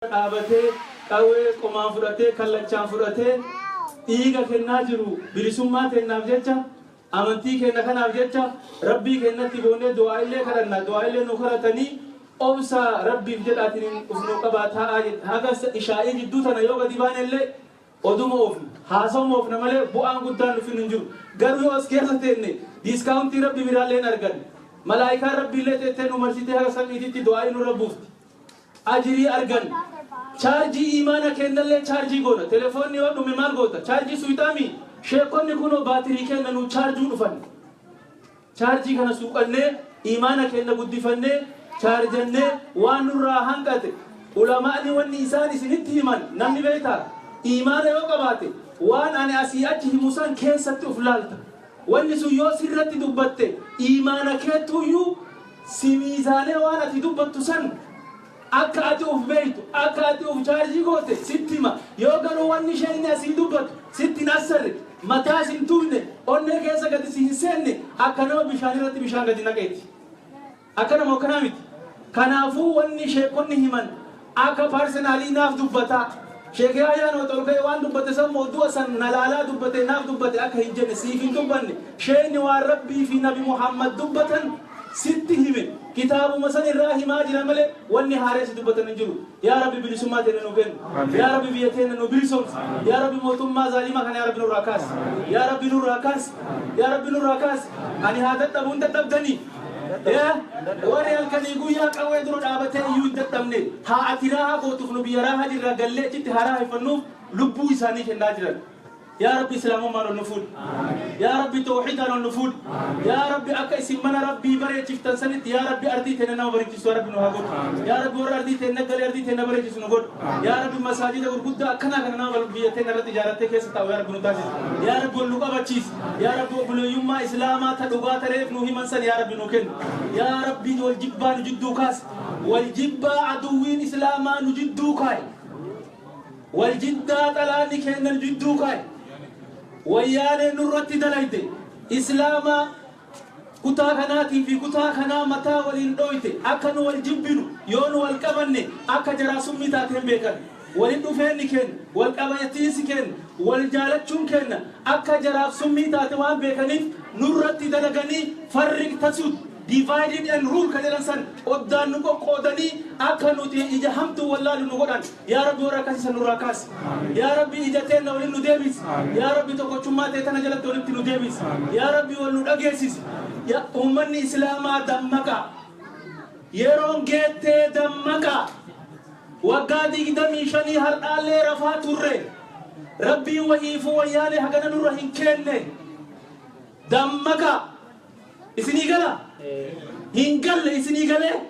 Dhaabatee qawwee qomaan fudhatee, kallachaan fudhatee dhiiga kennaa jiru bilisummaa teennaaf jecha, amantii keenna kanaaf jecha. Rabbii keennatti boonnee du'aa illee kadhanna, du'aa illee nu kadhatanii. Obsa Rabbiif jedhaatiin uf nu qabaa taa'aa. Haga ishaa'ii jidduu tana yoo gadi baane illee oduma oofna, haasawuma oofna malee bu'aan guddaan nufin hin jiru. Garuu yoo as keessa teenne discount Rabbi biraallee hin arganne. Malaayikaan Rabbiillee teettee nu marsitee haga samiititti du'aa'ii nurra buufti, ajirii argan. Chaarjii imaana kennallee chaarjii goona. Telefoonni yoo dhume maal goota? Chaarjii suyxaami. Sheekonni kunoo baatirii kenna nu chaarjuu dhufan. Chaarjii kana suuqannee, imaana kenna guddifannee, chaarjannee, waan nurraa hanqate ulamaani wanni isaan isinitti himan, namni beektaa imaana yoo qabaate waan ani asii achi himu san keessatti uf laalta. Wanni sun yoo sirratti dubbatte, imaana keettuyyuu si miizaanee waan ati dubbattu san akka ati uf beeytu, akka ati uf chaarjii goote sitti hima. Yoo garuu wanni isheen inni asii dubbatu sitti hin assarre, mataa sin tuuyne, onnee keessa gadi si hin seenne, akka nama bishaan irratti bishaan gadi naqeeti. Akka nama akkanaa miti. Kanaafuu wanni sheekonni himan akka personally naaf dubbataa, Sheek Yaahyaan ol ka'e waan dubbate san mawdu'a san na laalaa dubbate, naaf dubbate akka hin jenne. Siif hin dubbanne. Sheekni waan Rabbii fi Nabi Muhammad dubbatan sitti hime. Kitaabuma san irraa himaa jira malee wanni haaree si dubbatan hin jiru. Yaa Rabbi, bilisummaa teenya nu kennu. Yaa Rabbi, biyya teenya nu bilisoomsi. Yaa Rabbi, mootummaa zaalimaa kana yaa Rabbi nurraa kaasi. Yaa Rabbi, nurraa kaasi. Yaa Rabbi, nurraa kaasi. Ani haa dadhabuun dadhabdanii. Warri halkanii guyyaa qawwee dura dhaabatee iyyuu hin dadhabne. Haa ati raahaa gootuuf, nu biyya raahaa jirra gallee achitti haa raahifannuuf lubbuu isaanii kennaa jiran. Yaa Rabbi, islaamummaan ol nu fuudhi. Yaa Rabbi, tawxiidaan ol nu fuudhi. Yaa Rabbi, akka isin mana Rabbii bareechiftan sanitti, yaa Rabbi, ardii teenya nama bareechisu yaa Rabbi nu haa godhu. Yaa Rabbi, warra ardii teenya galee ardii teenya bareechisu nu godhu. Yaa Rabbi, masaajida gurguddaa akkanaa kana nama biyya teenya irratti ijaarrattee keessa taa'u yaa Rabbi nu taasisi. Yaa Rabbi, wal nu qabachiisi. Yaa Rabbi, obboleeyyummaa islaamaa ta dhugaa tareef nu himan san yaa Rabbi nu kennu. Yaa Rabbi, wal jibbaa nu jidduu kaasi. Wal jibbaa aduwwiin islaamaa nu jidduu kaaye. Wal jiddaa xalaanni keenya nu jidduu kaaye. Wayyaaneen nurratti dalayte. Islaamaa kutaa kanaatii fi kutaa kanaa mataa waliin dhooyte akka nu wal jibbinu. Yoo nu wal qabanne akka jaraa summii taateen beekan. Walin dhufeenni keenya, wal qabatiinsi keenya, wal jaalachuun keenya akka jaraaf summii taate waan beekaniif nurratti dalaganii فرق تسد, divided and rule ka jedhan san oddaan nu qoqqoodanii akka nuti ija hamtuu wallaalu nu godhan. Yaa Rabbi, warra akkasii san nurraa kaasi. Yaa Rabbi, ija teenna waliin nu deebisi. Yaa Rabbi, tokkochummaa ta'e tana jalatti walitti nu deebisi. Yaa Rabbi, wal nu dhageessisi. Uummanni islaamaa dammaqaa, yeroon geettee dammaqaa. Waggaa 25 har'aallee rafaa turre. Rabbiin wahiifuu wayyaanee hagana nurra hin kenne. Dammaqaa. Isinii gala? Hin galle? Isinii galee?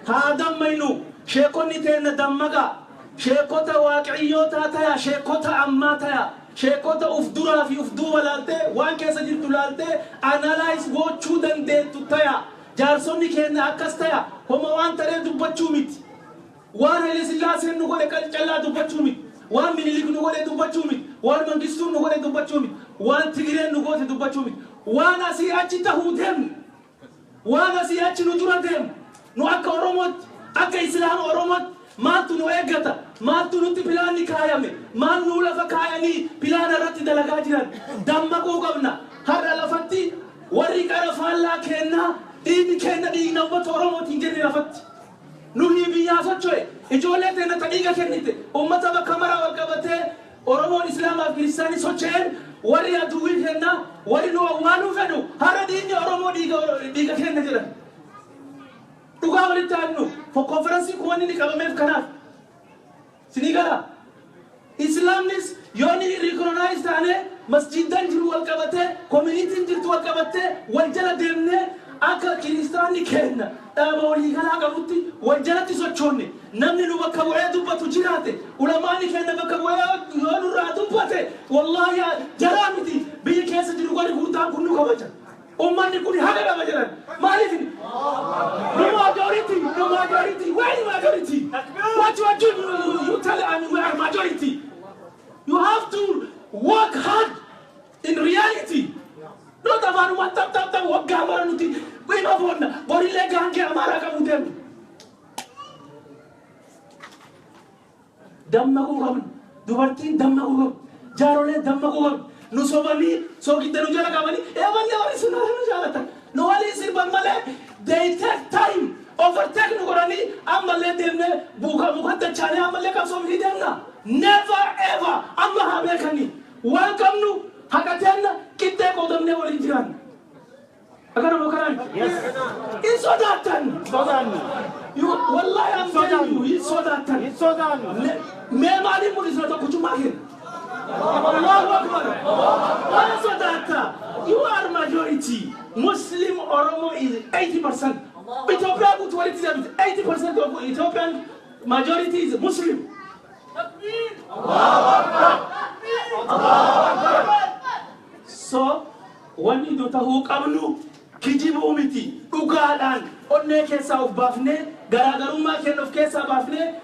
Haa dammaynu. Sheekonni teenna dammaqaa. Sheekota waaqiyyootaa taya, sheekota ammaa taya, sheekota uf duraa fi uf duuba laaltee, waan keessa jirtu laaltee analyze gochuu dandeettu taya. Jaarsonni keenya akkas taya. Homa waan taree dubbachuu miti. Waan Haile Sillaaseen nu godhe callaa dubbachuu miti. Waan Minilik nu godhe dubbachuu miti. Waan Mangistuun nu godhe dubbachuu miti. Waan Tigireen nu goote dubbachuu miti. Waan asii achi tahuu deemnu, waan asii achi nu dura deemu, nu akka Oromootti, akka Islaama Oromootti maaltu nu eeggata? Maaltu nutti pilaanni kaayame? Maal nuu lafa kaayanii pilaana irratti dalagaa jiran? Dammaquu qabna. Har'a lafatti warri qara faallaa keennaa dhiigni keenna dhiigna uummata Oromootiin jenne lafatti. Nuhi biyyaa socho'e, ijoollee teenya ta dhiiga kennite, uummata bakka maraa wal qabatee, Oromoon Islaamaa fi Kiristaanii socho'een, warri aduwwii kennaa, warri nu awwaaluu fedhu har'a dhiigni Oromoo dhiiga kenna jedhan. Dhugaa walitti aannu konferensiin kun wanni inni qabameef kanaaf. Sinii gala? Islaamnis yoo ni recognize taane, masjiidan jiru wal qabatee, communityn jirtu wal qabattee, wal jala deemnee, akka kiristaanni keenya dhaaba waliigalaa qabutti wal jalatti sochoonne, namni nu bakka bu'ee dubbatu jiraate, ulamaani keenya bakka bu'ee yoo nurraa dubbate, wallaahi jaraa miti, biyyi keessa jiru warri gurguddaan kun nu kabaja. Ummanni kun haqa qaba jedhan. Maaliif? Nu majority, nu majority, where is majority? What you are doing, you tell, I mean, we are majority. You have to work hard in reality. Not afaanuma tap tap tap. Waggaa mara nuti ima boonna, borillee gaangee Amaaraa qabu deemu. Dammaquu qabna. Dubartiin dammaquu qabdi. Jaaroleen dammaquu qabdi. Nu sobanii soogidda nu jala qabanii eeballee warri sun nu jaalatan. Nu waliin sirban malee, they take time overtake nu godhanii ammallee deemnee buuka muka dachaanee ammallee qabsoofnii deemna. Never ever. Amma haa beekanii, waan qabnu haqateenna qixxee qoodamnee waliin jiraanna. Akkana moo kanaan? Hin sodaattan. Sodaannu. Wallahi, I'm telling you, hin sodaattan. Hin sodaannu. Mee maaliin mul'isna tokkichummaa keenya? Allahu Akbar. Waan sodaatta. You are majority. Muslim Oromo is 80%. Ethiopia guutuu walitti deebite. 80% of Ethiopian majority is Muslim. Allahu Akbar. So wanni nu tahuu qabnu kijibuu miti, dhugaadhaan onnee keessaa of baafnee, garaagarummaa keenya of keessaa baafnee,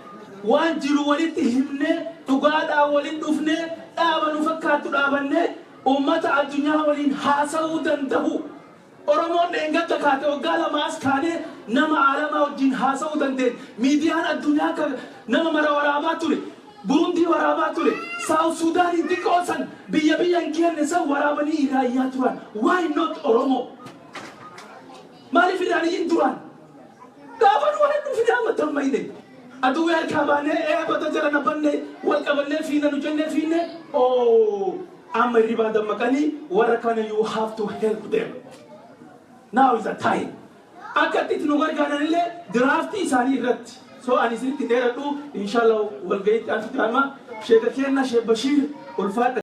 waan jiru walitti himnee, dhugaadhaan waliin dhufnee, dhaaba nu fakkaattu dhaabannee, ummata addunyaa waliin haasa'uu danda'u. Oromoon dheengadda kaate, waggaa 2 as kaanee nama aalamaa wajjin haasa'uu dandeenya. Miidiyaan addunyaa akka nama mara waraabaa ture. Burundii waraabaa ture. South Sudaaniin xiqqoo san biyya biyya hin kenne san waraabanii iraayyaa turan. Why not Oromoo? Maaliif iraaniyyiin duraan? Gaafa nu waliin dhufne amma dammayne. Aduwwee harkaa baanee eebata jala na banne, wal qabannee fiina nu jennee fiinne, oh, amma hirribaa dammaqanii warra kana, you have to help them. Now is the time. Akka itti nu gargaaran illee draft isaanii irratti. So ani isinitti dheeradhu, inshallah walga'iitti antu amma sheeka kenna, Sheek Bashiir, ulfaadha.